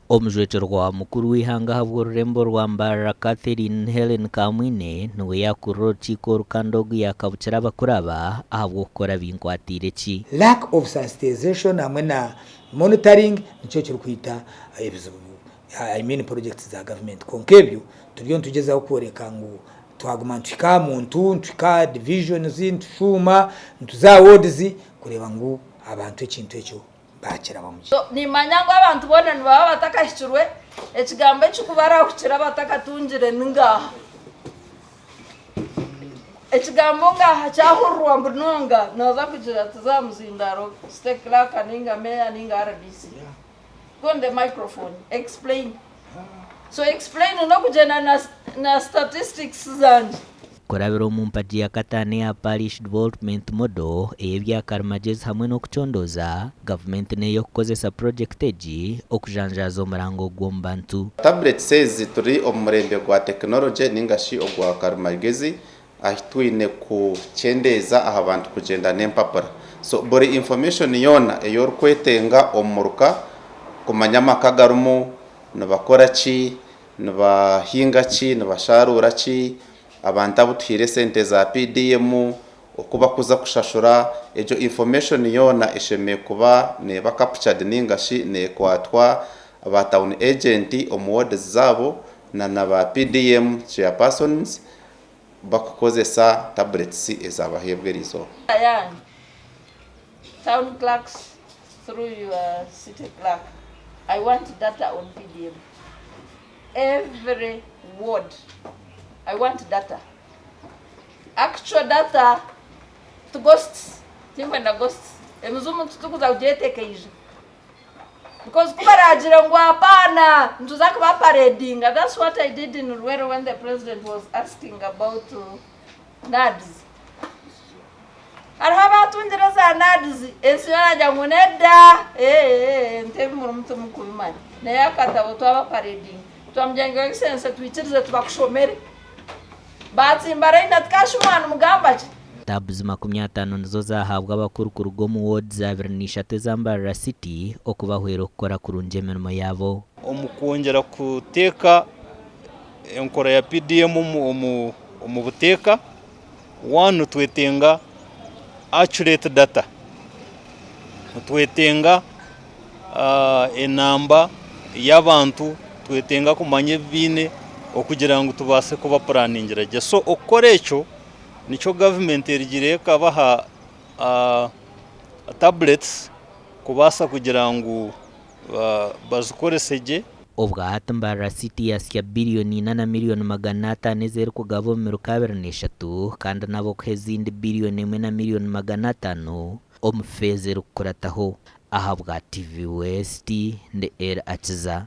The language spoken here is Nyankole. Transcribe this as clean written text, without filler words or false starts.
Omujwekyerwa mukuru w'eihanga ahabw'orurembo rwa Mbarara Catherine Hellen Kamwine niwe yaakurira orukiiko oru kandi ogu yaakabukira abakuru aba ahabw'okukora binkwatiire ki. Lack of sensitization hamwe na monitoring nikyo kirikwita ebizibu I mean projects za government kwonka ebyo turiyo nitugyezaho kworeka ngu twaguma nituhika aha muntu, nituhika aha divisions, nitushuuma, nituza aha wards kureeba ngu abantu ekintu ekyo baakirabamu gye. Nimanya ngu abantu boona nibaba batakahikirwe, ekigambo ekikubarahukira abatakatungire ni ngaaha. Ekigambo ngaaha kyahurirwa munonga nooza kugira ati za muzindaaro, state clerk ninga meeya ninga RDC. Go on the microphone, explain. So explain n'okugyenda na, na statistics zangye. Kurabira omu mpagi ya kataano eya Parish Development Model ey'ebya karimagyezi hamwe n'okucondooza, gavumenti n'ey'okukozesa purogyekiti egi okujanjaaza omurango ogu omu bantu. Tablets ezi turi omu murembe gwa tekinologye ninga shi ogwa karimagezi ahi twine kukyendeeza aha bantu kugyenda n'empapura. So buri information yoona ei orikwetenga omu muruka kumanya amaka agarimu, nibakora ki, nibahinga ki, nibasharuura ki, abantu abu tuhaire esente za PDM, oku bakuza kushashura, egyo information yoona eshemereire kuba neeba captured ninga shi neekwatwa ba town agent omu wards zaabo na na ba PDM chairpersons bakukozesa tablets ezabaheebwa eriizooba. Yanyu, town clerks through your city clerk, I want data on PDM. Every ward, I want data. Actual data, ti ghosts, tinkwenda ghosts. Emizimu titukuza kugyeteeka eija. Because ku baraagira ngu apaana, nituza kuba paradinga. That's what I did in Luwero when the president was asking about NAADS. Hariho abaatungire eza NAADS, ensi yoona yaagira ngu nedda, ee, ente ebi murimu timurikubimanya. Naye akatabo twaba paradinga. Twamugira ngu Your Excellency twikirize tubakushomere. Baatsimba layini ati kashi mwanimugamba ki? Tabs 50 nizo zaahaabwa abakuru kuruga omu wards 23 eza Mbarara City okubahwera okukora kurungi emirimo yaabo. Omu kwongyera kuteeka enkora ya PDM omu buteeka, one nitwetenga accurate data, nitwetenga enamba y'abantu, nitwetenga kumanya ebi baine okugira ngu tubaase kubapuraningira gye. So okukora ekyo nikyo gavumenti erugire ekabaha tablets kubaasa kugira ngu bazikorese gye. Obwa hati Mbarara City yasya biriyoni ina na miriyoni 500 ezi erikugaba omu miruka 23 kandi n'abokuha ezindi biriyoni emwe na miriyoni 500 omu feeza erikukurataho. Ahabwa TV West, ndi Elly Akiza.